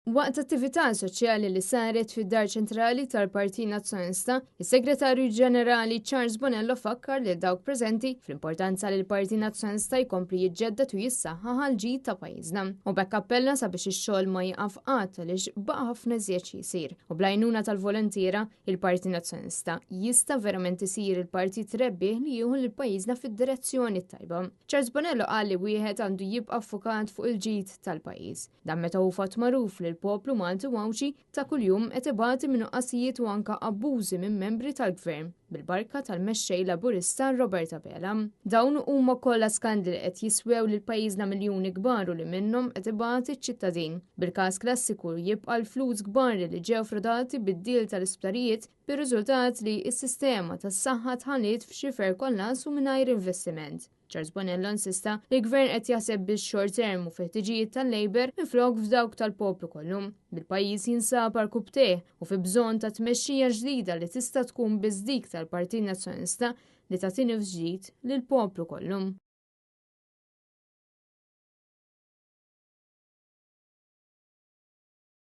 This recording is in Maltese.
Waqt attività soċjali li saret fid-Dar Ċentrali tal-Partit Nazzjonalista, is-Segretarju Ġenerali Charles Bonello fakkar lil dawk preżenti fl-importanza li l-Partit Nazzjonalista jkompli jiġġedded u jissaħħaħ għall-ġid ta' pajjiżna. U b'hekk appella sabiex ix-xogħol ma jieqaf qatt għaliex baqa' ħafna iżjed xi jsir. U bl-għajnuna tal-voluntiera, il-Partit Nazzjonalista jista' verament isir il-partit rebbieħ li jieħu lil pajjiżna fid-direzzjoni t-tajba. Charles Bonello qal li wieħed għandu jibqa' ffukat fuq il-ġid tal-pajjiż. Dan meta hu fatt magħruf li l-poplu Malti u Għawdxi ta' kuljum qed ibati minn nuqqasijiet u anka abbużi minn membri tal-Gvern, bil-barka tal-Mexxej Laburista Robert Abela. Dawn huma kollha skandli li qed jiswew lil pajjiżna miljuni kbar u li minnhom qed ibati ċ-ċittadin. Bil-każ klassiku jibqa' l-flus kbar li ġew frodati bid-deal tal-isptarijiet bir-riżultat li s-sistema tas-saħħa tħalliet f'xifer kollass u mingħajr investiment. Charles Bonello insista li l-Gvern qed jaħseb biss short term u fi ħtiġijiet tal-Labour minflok f'dawk tal-poplu kollu. Bil-pajjiż jinsab għarkupptejh u fi bżonn ta' tmexxija ġdida li tista' tkun biss dik tal-Partit Nazzjonalista li tagħti nifs ġdid lill-poplu kollu.